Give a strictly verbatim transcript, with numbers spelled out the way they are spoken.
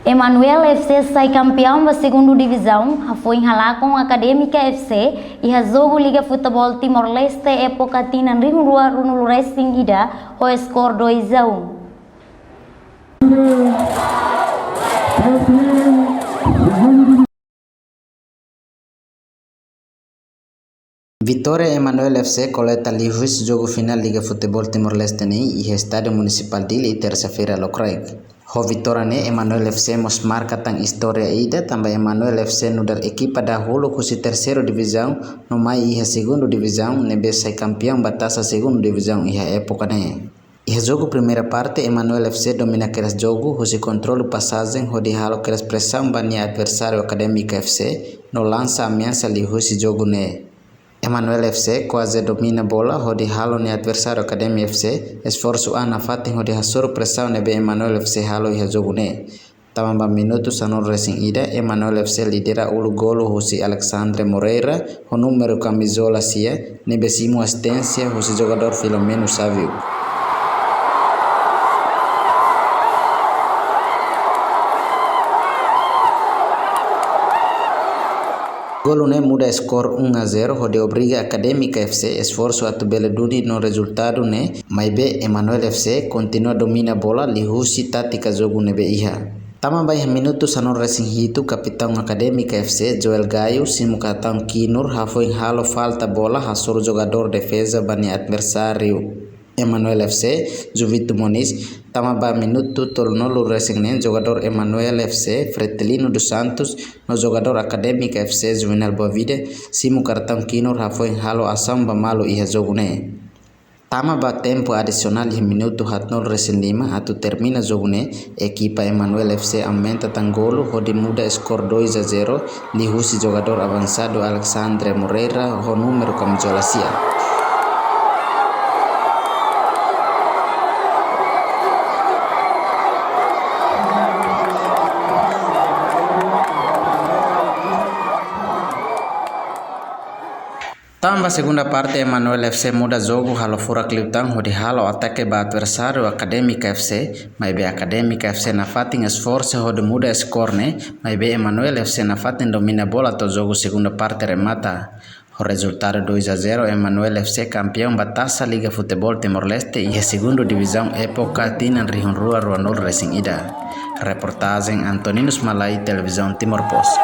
Emanuel F C sai kampeaun ba segundu divizaun, hafoin halakon Akademika F C, iha jogu Liga Futeból Timor-Leste époka tinan rihun rua ruanulu-resin-ida, ho skor dois a um. Vitória Emanuel F C koleta liuhusi jogu finál Liga Futeból Timor-Leste ne'e iha Estádiu Munisipál Dili, tersa-feira lokraik. Ho vitória ne'e, Emanuel F C mós marka tan istória ida, tanba Emanuel F C nu'udar ekipa dahuluk husi terseiru divizaun no mai iha segundu divizaun, ne'ebé sai kampeaun ba Tasa Segundu Divizaun iha époka ne'e. Iha jogu primeira parte, Emanuel F C domina kedas jogu, husi kontrolu pasajen hodi halo kedas presaun ba nia adversáriu Akademika F C, no lansa ameasa liuhusi jogu ne'e. Emanuel F C kuaze domina bola hodi halo nia adversáriu Akademika F C esforsu an nafatin hodi hasoru presaun ne'ebé Emanuel F C halo iha jogu ne'e. Tama ba minutu sanulu-resin-ida, Emanuel F C lidera uluk golu husi Alexandre Moreira, ho númeru kamizola sia, ne'ebé simu asisténsia husi jogadór Filomeno Savio. Golu ne'e muda skor um a zero, hodi obriga Akademika F C esforsu atu bele duni no rezultadu ne'e, maibé Emanuel F C kontinua domina bola liuhusi tátika jogu ne'ebé iha. Tama ba iha minutu sanulu-resin-hitu, kapitaun Akademika F C, Joel Gayo, simu kartaun kinur, hafoin halo falta bola, hasoru jogadór defeza ba nia adversáriu Emanuel F C, Juvito Moniz. Tama ba minutu tolunulu-resin-neen, jogadór Emanuel F C, Fretilino dos Santos, no jogadór Akademika F C, Juvenal Boavida, simu kartaun kinur, hafoin halo asaun ba malu iha jogu ne'e. Tama ba tempu adisionál iha minutu haatnulu-resin-lima, atu termina jogu ne'e, ekipa Emanuel F C aumenta tan golu hodi muda skor dois a zero, liuhusi jogadór avansadu Alexandre Moreira ho númeru kamizola sia. Tama ba segunda parte, Emanuel F C muda jogu, halo furak liután hodi halo atake ba adversáriu Akademika F C, maibé Akademika F C nafatin esforsa hodi muda skor ne'e, maibé Emanuel F C nafatin domina bola to'o jogu segunda parte remata. Ho rezultadu dois a zero, Emanuel F C kampeaun ba Tasa Liga Futeból Timor-Leste iha segundu divizaun époka tinan rihun rua ruanulu-resin-ida. Reportajen Antoninus Malai, Televizaun Timor Post.